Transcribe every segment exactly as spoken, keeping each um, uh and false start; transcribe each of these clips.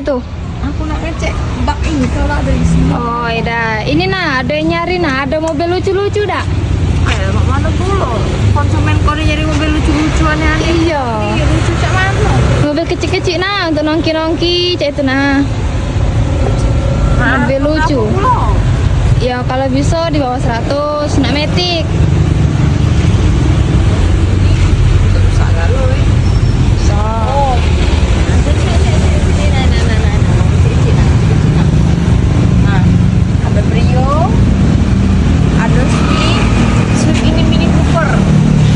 Tuh. Aku nak ngecek bak ini kalau ada di sini. Oh, dah. Ini nah, ada yang nyari nah, ada mobil lucu-lucu dak? Eh, mak mana pula? Konsumen kau ni nyari mobil lucu-lucu aneh-aneh. Iya. Iya, lucu cak mana? Mobil kecil-kecil nah, untuk nongki-nongki, cak itu nah. Nah, mobil lucu. Berapa pula? Ya, kalau bisa di bawah seratus, nak metik. Rusak galo, eh. Rusak. Oh. Nah, sini, sini, sini, sini. Nah, nah, nah, nah, nah. Sini, sini, nah. Nah, ada Brio, ada Swift, Swift ini Mini Cooper.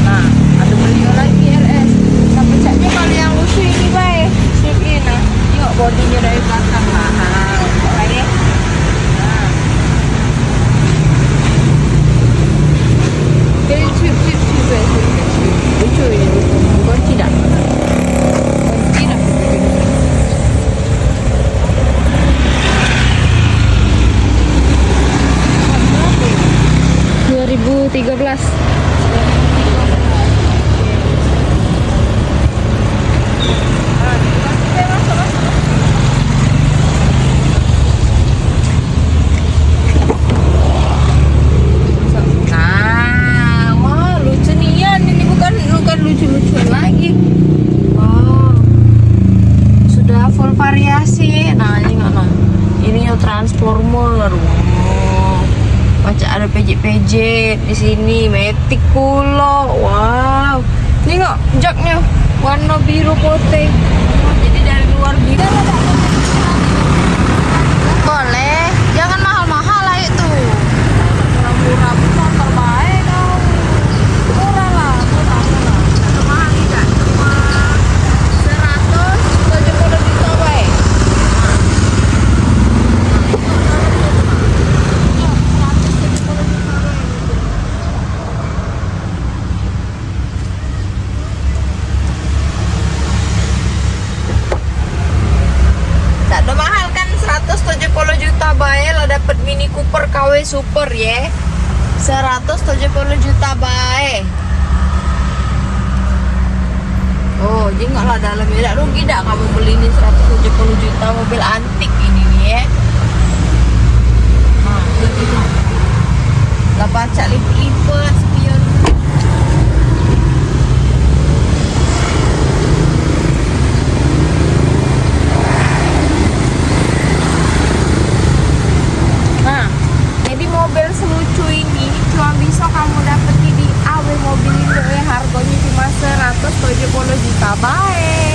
Nah, ada Brio lagi L S. Tapi caknya kalau yang lucu ini bae, Swift ini. Nah, tengok bodinya dari belakang. Nah, nah, nah, nah. Jadi, cuy, cuy, cuy, cuy, cuy, cuy. Lucu ini, lucu. Bukan tidak. Bukan tidak. Dua ribu tiga belas. Nah, wah, lucu nian ini, bukan, bukan lucu-lucuan lagi. Wah, sudah full variasi. Nah, ini mana? Ini yang transformer. Wah, macam ada pejit-pejit di sini, metik pulo. Wow. Tengok joknyo, warna biru putih. Jadi dari luar biru. Boleh, jangan mahal-mahal lah itu. Murah-murah pun motor bae kau. Murah lah, murah, murah. Satu mahal tidak? Cuma seratus tujuh puluh juta bae. Dak do mahal kan, seratus tujuh puluh juta bae lah dapet Mini Cooper K W Super ye. Seratus tujuh puluh juta bae. Oh, jingok lah dalam ye. Dak rugi dak kamu beli ni seratus tujuh puluh juta, mobil antik ini ni ye. Nah, itu tengok. Lah pacak lipet-lipet spion. Nah, jadi mobil selucu ini cuma bisa kamu dapeti di A W Mobil Indo ye, hargonyo cuma seratus tujuh puluh juta bae.